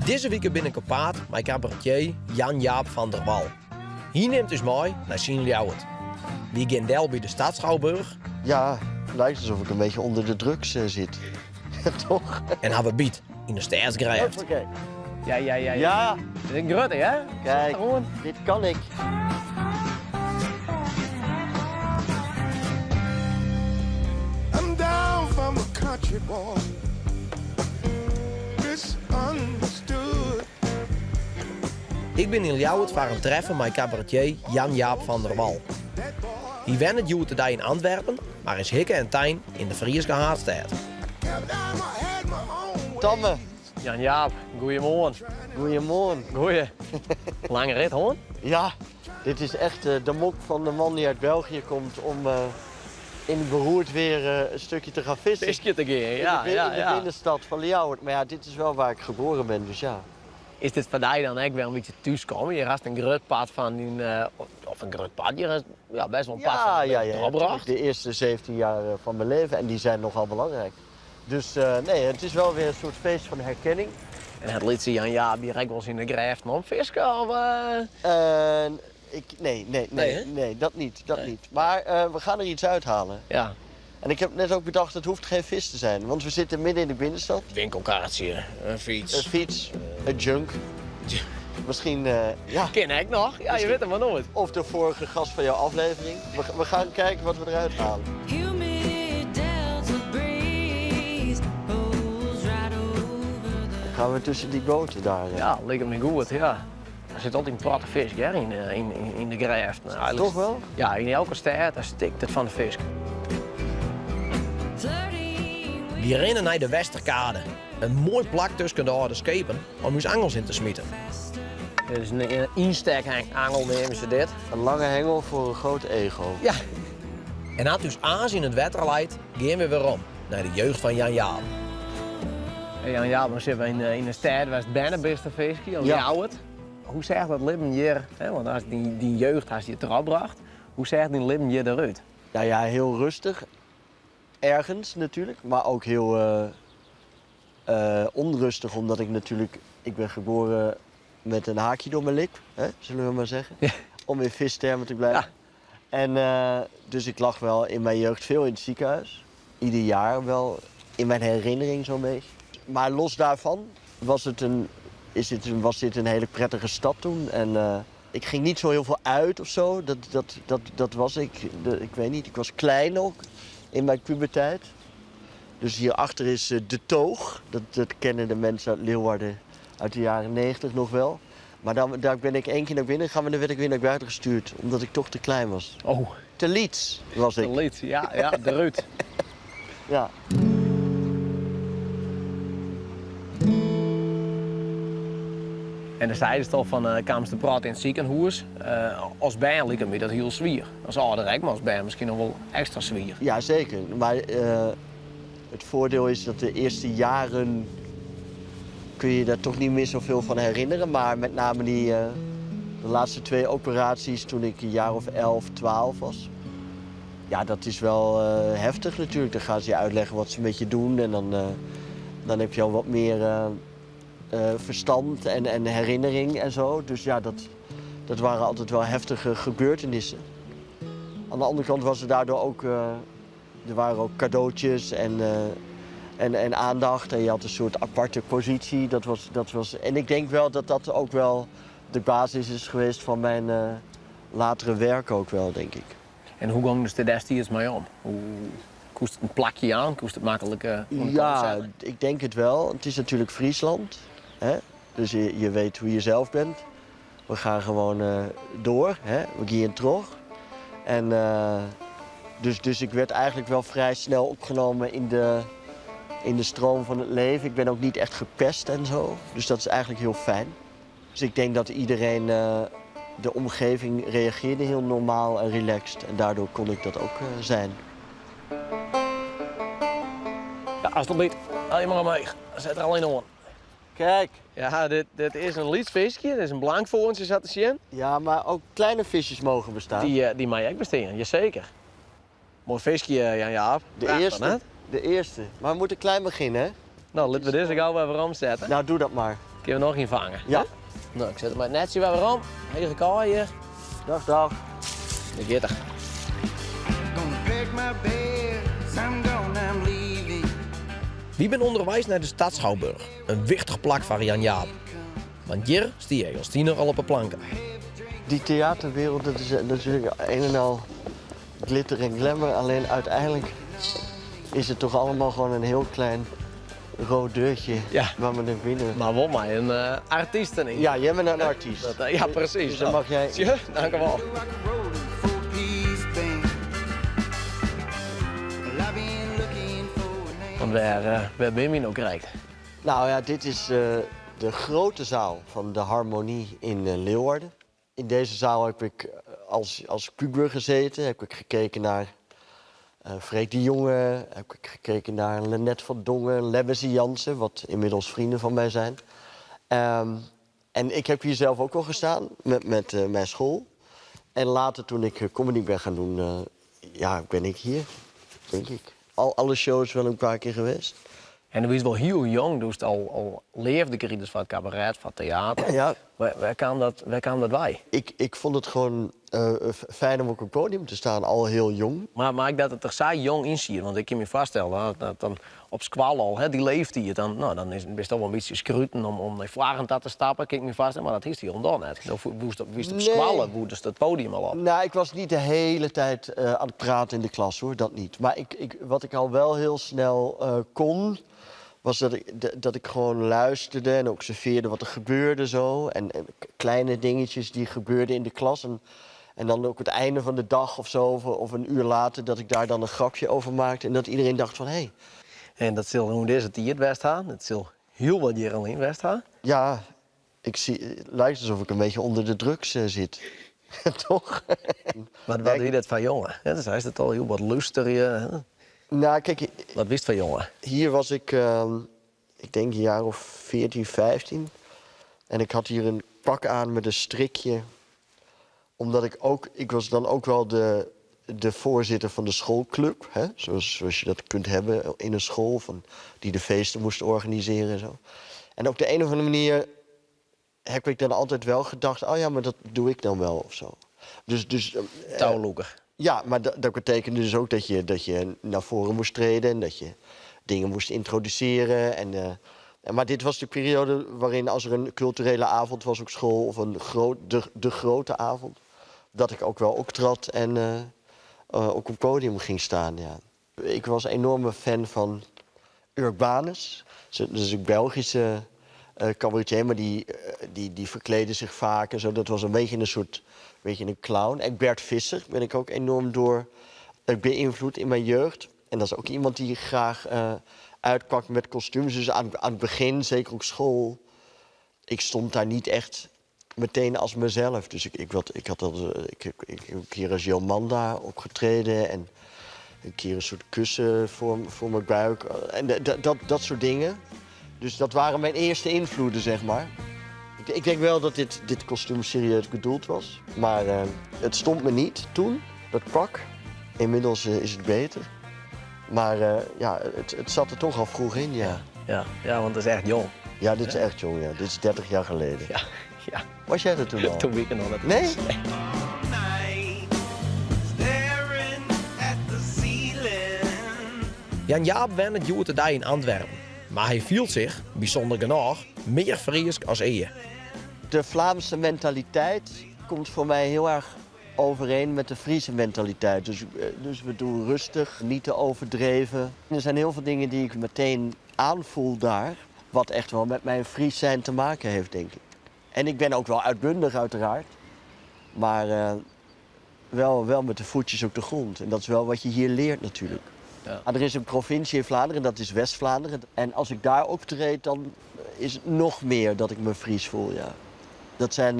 Dizze wike bin ik op paad mei kabaretier Jan Jaap van der Wal. Hy nimt ús mei nei syn Ljouwert. Wy gean del by de Stadsschouwburg. Ja, het lijkt alsof ik een beetje onder de drugs eh, zit. Toch? En hawwe byt yn de stêdsgrêft. Oké. Ja, ja, ja. Ja. Dit is in grutte, hè? Kijk, dit kan ik. I'm down from a country boy. Misunderstood. Ik bin yn Ljouwert foar in treffen mei kabaretier Jan Jaap van der Wal. Hy wennet hjoed-de-dei yn Antwerpen, mar is hikke en tein yn de Fryske haadstêd. Tamme. Jan Jaap, goeiemoarn. Goeiemoarn. Goeie. Lange rit hân? Ja, dit is echt eh, de mok van de man die uit België komt om eh, in het beroerd weer eh, een stukje te gaan vissen. Fiskje te gean, ja. In de, ja, in de binnenstad van Ljouwert. Maar ja, dit is wel waar ik geboren ben, dus ja. Is dit foar dy dan ek wer in bytsje thúskomme? Hjir hast in grut part fan dyn, of in grut part, hjir hast ja, bêst wol in part fan dyn libben trochbrocht. De eerste 17 jaar van mijn leven en die zijn nogal belangrijk. Dus nee, het is wel weer een soort feest van herkenning. En hat lytse Jan Jaap hjir ek wolris yn de grêften omfiske? Of, Ik, nee, nee, nee, nee, dat niet, dat niet. Maar we gaan er iets uithalen. Ja. En ik heb net ook bedacht, het hoeft geen vis te zijn. Want we zitten midden in de binnenstad. Winkelkaartsje, in fyts. In fyts, in junk. Misschien, ja. Kin ek noch, ja, je witte it mar noait. Of de vorige gast van jouw aflevering. We, we gaan kijken wat we eruit halen. Dan gaan we tussen die boten daar. Ja, liket my goed, ja. Der sit altyd in protte fisk hear, yn, yn, yn de grêften. Eigenlijk- Toch wel? Ja, yn elke stêd daar stikt it fan de fisk. Wy rinne nei de Westerkade, in moai plak tusken de âlde skepen om ús angels yn te smiten. Dit is in ynstekhangel neame se dit. Een lange hengel voor een groot ego. Ja. En as ús aas yn it wetter leit, gean we werom nei de jeugd fan Jan Jaap. Hey Jan Jaap, dan sitte we yn, yn de stêd wêr'tst berne bist te fiskjen, Ljouwert. Hoe seach dat libben hjir, hè, want hast dyn, dyn jeugd hast hjir trochbrocht, hoe seach dyn libben hjir derút? Nou ja, heel rustig. Ergens natuurlijk, maar ook heel uh, uh, onrustig, omdat ik natuurlijk... Ik ben geboren met een haakje door mijn lip, hè, zullen we maar zeggen. Ja. Om in vistermen te blijven. Ja. En uh, dus ik lag wel in mijn jeugd veel in het ziekenhuis. Ieder jaar wel, in mijn herinnering zo'n beetje. Maar los daarvan was, het een, is dit een, was dit een hele prettige stad toen. En uh, ik ging niet zo heel veel uit of zo. Dat, dat, dat, dat was ik. De, ik weet niet, ik was klein ook in mijn puberteit. Dus hierachter is eh, De Toog. Dat, dat kennen de mensen uit Leeuwarden uit de jaren 90 nog wel. Maar dan, daar ben ik één keer naar binnen gegaan en dan werd ik weer naar buiten gestuurd. Omdat ik toch te klein was. Oh. Te lyts was ik. Te lyts, ja, ja, derút. Ja. En dan seidest al fan, uh, kaamst in protte yn it sikehûs. Uh, as bern liket my dat hiel swier. As âlder ek, mar as bern miskien noch wol ekstra swier. Ja, zeker. Maar uh, het voordeel is dat de eerste jaren kun je daar toch niet meer zoveel van herinneren. Maar met name die, uh, de laatste twee operaties toen ik een jaar of 11, 12 was. Ja, dat is wel uh, heftig natuurlijk. Dan gaan ze je uitleggen wat ze met je doen. En dan, uh, dan heb je al wat meer uh, verstand en, en herinnering en zo. Dus ja, dat, dat waren altijd wel heftige gebeurtenissen. Aan de andere kant was er daardoor ook... er waren ook cadeautjes en, en, en aandacht. En je had een soort aparte positie. Dat was, dat was... En ik denk wel dat dat ook wel de basis is geweest van mijn latere werk ook wel, denk ik. En hoe gongen se der destiids mei om? Hoe koest it in plakje jaan? Koest it maklik oan de kant Ja, sette? ik denk het wel. Het is natuurlijk Friesland. Hè? Dus je, je weet hoe je zelf bent. We gaan gewoon uh, door. Hè? We gaan terug. En uh, dus, dus ik werd eigenlijk wel vrij snel opgenomen in de, in de stroom van het leven. Ik ben ook niet echt gepest en zo. Dus dat is eigenlijk heel fijn. Dus ik denk dat iedereen, uh, de omgeving reageerde heel normaal en relaxed. En daardoor kon ik dat ook zijn. Ja, alsjeblieft. Helemaal omheech. Set der alleen oan. Kijk. Ja, dit, dit is in lyts fiskje. Dit is in blankvoorntsje, sa te sjen. Ja, maar ook kleine visjes mogen bestaan. Die, uh, die mei ek bestean, jaseker. Moai fiskje, Jan Jaap. De eerste. De eerste. Maar we moeten klein beginnen, hè? No, litte we dizze gau wer werom sette. Nou, doe dat mar. Kinne we noch ien fange? Ja. No, ik set him mei it netsje wer werom. Hege kaai hjir. Dag, dag. Dêr giet er. Wy binne ûnderweis nei de Stadsschouwburg, in wichtich plak foar Jan Jaap. Want hjir stie hy as tiener al op 'e planken. Die theaterwereld, dat is natuurlijk een en al glitter en glamour. Alleen uiteindelijk is het toch allemaal gewoon een heel klein rood deurtje Ja. waar we naar binnen. Mar wol mei in artysten yn. Ja, jij bent een artiest. Dat, eh, ja, precies. Dus dan mag jij. Tje, dankewol. Want wêr, eh, wêr binne wy no krekt? Nou ja, dit is eh, de grote zaal van de Harmonie in eh, Leeuwarden. In deze zaal heb ik eh, als puber gezeten. Heb ik gekeken naar uh, Freek de Jonge. Heb ik gekeken naar Lenette van Dongen, Lebbeze Jansen, wat inmiddels vrienden van mij zijn. En ik heb hier zelf ook al gestaan met mijn school. En later, toen ik comedy ben gaan doen, ja, ben ik hier, denk ik. Alle shows wel een paar keer geweest. En do wiest wol hiel jong, doe'tst al leafde krigest foar it kabaret, foar it teater. Ja. Wêr kaam dat wei? Ik vond het gewoon fijn om op een podium te staan, al heel jong. Mar ek dat it der sa jong yn siet, want ik kin my foarstelle dat, dat dan op skoalle al, hè, dy leeftiid, dan, no, dan is, bist al wol in bytsje skruten om nei foaren ta te stappen, kin ik my foarstelle, mar dat hiest hielendal net. Do wiest op Nee. skoalle, woest it podium al op. Nou, ik was niet de hele tijd aan het praten in de klas, hoor, dat niet. Maar wat ik al wel heel snel kon, was dat ik gewoon luisterde en observeerde wat er gebeurde zo. En kleine dingetjes die gebeurden in de klas. En dan ook het einde van de dag of zo, of een uur later, dat ik daar dan een grapje over maakte. En dat iedereen dacht van, hé. Hey. En dat sil hoe dizze tiid west ha, dat sil hiel wat jierren lyn west ha. Ja, het lijkt alsof ik een beetje onder de drugs zit. Toch? Wat wie dat foar jonge? Ja, dus hy is it al hiel wat lústerje. Hè? Nou, kijk, Wat wist foar jonge? Hier was ik, ik denk een jaar of 14, 15. En ik had hier een pak aan met een strikje. Omdat ik ook, ik was dan ook wel de voorzitter van de schoolclub. Hè? Zoals je dat kunt hebben in een school, van, die de feesten moest organiseren en zo. En op de een of andere manier heb ik dan altijd wel gedacht, oh ja, maar dat doe ik dan wel of zo. Dus Touwlûker. Ja, maar dat betekende dus ook dat je naar voren moest treden en dat je dingen moest introduceren. Maar dit was de periode waarin als er een culturele avond was op school of de grote avond, dat ik ook wel optrad en ook op het podium ging staan. Ja. Ik was een enorme fan van Urbanus. Dat is een Belgische cabaretier, maar die verkleedde zich vaak en zo. Dat was een beetje een soort, beetje een clown. En Bert Visscher ben ik ook enorm door beïnvloed in mijn jeugd. En dat is ook iemand die graag uitpakt met kostuums. Dus aan het begin, zeker op school, ik stond daar niet echt meteen als mezelf. Dus ik, ik, wat, ik had al, ik, ik, ik heb een keer als Jomanda opgetreden en een keer een soort kussen voor mijn buik. En dat soort dingen. Dus dat waren mijn eerste invloeden. Ik denk wel dat dit kostuum serieus bedoeld was. Maar het stond me niet toen, dat pak. Inmiddels is het beter. Maar het zat er toch al vroeg in, ja. Ja, ja, want het is echt jong. Ja, dit is echt jong, ja. Dit is 30 jaar geleden. Ja, ja. Was jij er toen al? Toen wist ik nog net Nee? niet. Nee. Jan Jaap wennet hjoed-de-dei yn Antwerpen. Mar hy fielt sich, bysûnder genôch, mear Frysk as ea. De Vlaamse mentaliteit komt voor mij heel erg overeen met de Friese mentaliteit. Dus we doen rustig, niet te overdreven. Er zijn heel veel dingen die ik meteen aanvoel daar, wat echt wel met mijn Fries zijn te maken heeft, denk ik. En ik ben ook wel uitbundig, uiteraard. Maar wel met de voetjes op de grond. En dat is wel wat je hier leert natuurlijk. Maar er is een provincie in Vlaanderen, dat is West-Vlaanderen. En als ik daar optreed, dan is het nog meer dat ik me Fries voel, ja. Dat zijn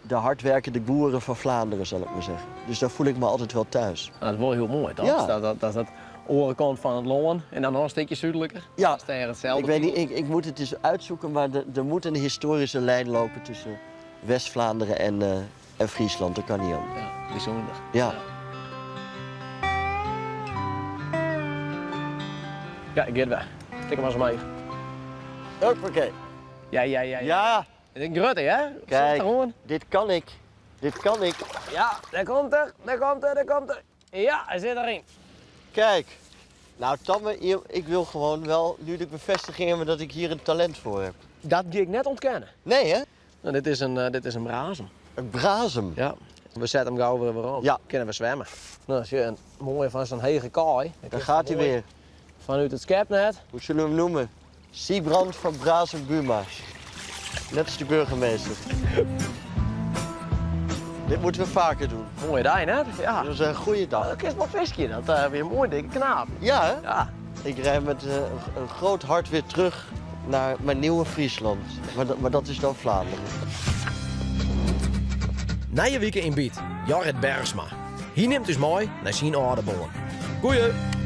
de hardwerkende boeren van Vlaanderen, zal ik maar zeggen. Dus daar voel ik me altijd wel thuis. Nou, dat is wel heel mooi, toch? Ja. Dat is dat orenkant van het Loon en dan nog een stukje zuidelijker. Ja. Dat is tegen hetzelfde. Ik weet niet, ik moet het eens uitzoeken, maar er moet een historische lijn lopen tussen West-Vlaanderen en Friesland. Dat kan niet anders. Ja, bijzonder. Ja. Ja, ik ga het weg. Tik him as omheech. Hoppakee. Ja, ja, ja. Ja. Dit is in grutte, hè? Kijk, dit kan ik. Dit kan ik. Ja, dêr komt er, dêr komt er, dêr komt er. Ja, hy sit deryn. Kijk. Nou, Tamme, ik wil gewoon wel nu de bevestiging hebben dat ik hier een talent voor heb. Dat ga ik net ûntkennen. Nee, hè? Nou, dit is een, eh, dit is in brazem. Een brazem? Ja. We zetten hem gauw weer weer op. Ja. Kinne we swimme. Nou, zie je, een mooie van zo'n hege kaai. Daar gaat hij weer. Vanuit het skepnet. Hoe zullen we hem noemen? Siebrand van Brazem Buma. Net als de burgemeester. Dit moeten we vaker doen. Mooie dag, hè? Ja. Dat is een goede dag. Dat is wel visje, dat uh, weer een mooi dikke knaap. Ja, hè? Ja. Ik rij met eh, een groot hart weer terug naar mijn nieuwe Friesland. Maar, dat, maar dat is dan Vlaanderen. Nije wike yn Byt, Jorrit Bergsma. Hy nimt ús mei nei syn âlde bân. Goeie!